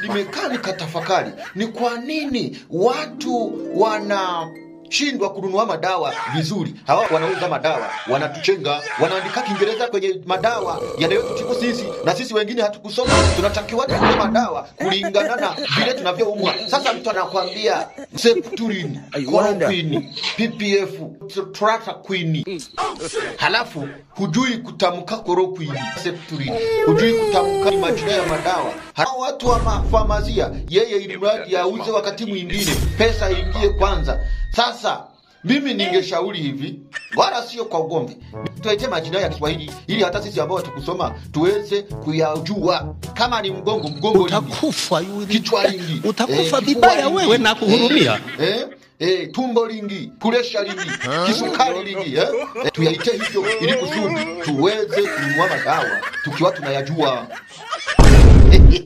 Nimekaa nikatafakari, ni kwa nini watu wanashindwa kununua madawa vizuri? Hawa wanauza madawa wanatuchenga, wanaandika Kiingereza kwenye madawa yanayotutibu sisi, na sisi wengine hatukusoma. Tunatakiwa tununue madawa kulingana na vile tunavyoumwa. Sasa mtu anakwambia Septrin, Chloroquine, PPF, Tetraquine, halafu hujui kutamka chloroquine, Septrin, hujui kutamka majina ya madawa. Hawa watu wa mafamazia, yeye ili mradi auze, wakati mwingine pesa ingie kwanza. Sasa mimi ningeshauri hivi, wala sio kwa ugomvi, tuaite majina ya Kiswahili ili hata sisi ambao tukusoma tuweze kuyajua. Kama ni mgongo, mgongo lingi, Utakufa yule. Kichwa lingi, Utakufa kifua vibaya lingi, wewe na kuhurumia. Tumbo lingi, presha lingi, kisukari lingi, tuyaite hivyo ili kusudi tuweze kununua madawa tukiwa tunayajua.